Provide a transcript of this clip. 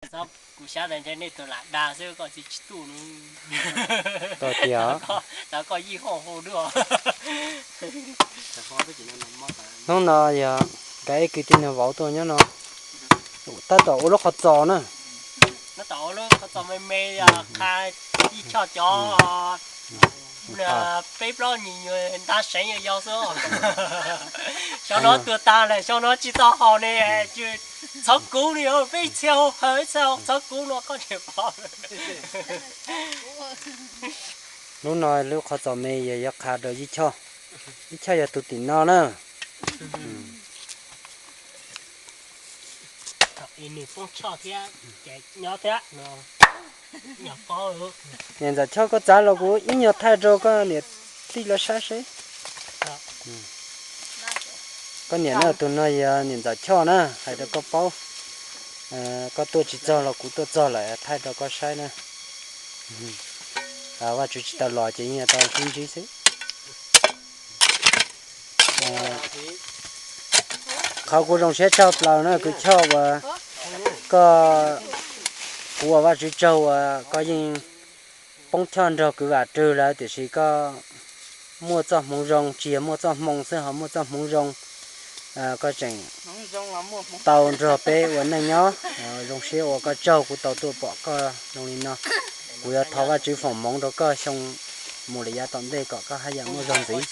Kuv xav tias ntshe nej tus lam dag xwb, koj tsis tsis tuaj no. Tau tiag. Xav koj yeej hoj hu dua. Hnub no yog nkawd ib kwv tij neeg vauv tuaj nyob no, tab tom ua lub qhov txos na. Tab tom ua lub qhov txos me me, qha ib choj cov peb plaub nyuag nyuag nta seev yau xwb. Xyoo no tuag tag lawm, xyoo no tsis tau haus ne. Txhawv kuv no, peb txhia haus, txhia haus txhawv kuv no koj tseem pom. Lub no lub qhov txos me yog yuav qha rau Yij Choj. Yij Choj yog tus tim no na. Niam Ntxawm Choj, koj txav los kuv ib nyuag thaij rau koj niam tij lawv saib seb. Koj niam na, tus no yog niam Ntxawm Choj na, hais rau koj paub. Koj tuaj tsis txog los kuv tuaj txog lawm thaij rau koj saib na. Vaj tswv tsis tau los ces yeej tau sib ntsib xwb. Qhov kuv zoo siab tshaj plaws na kwv Choj uas koj, kuv ua Vaj Tswv tsaug uas koj yeej poob Choj nrog kwv Vam Rwg lawm, tiam sis koj muaj txoj hmoov zoo, tsis yog muaj txoj hmoo xwb ho muaj txoj hmoov zoo. Koj tseem tau nrog peb ua neej nyob, zoo siab ua koj tsaug kuv tau tuaj pom koj zoo li no. Kuv yuav thov Vaj Tswv foom hmoov rau koj xyoo mus lawm yav tom ntej kom koj haj yam muaj zog ntxiv.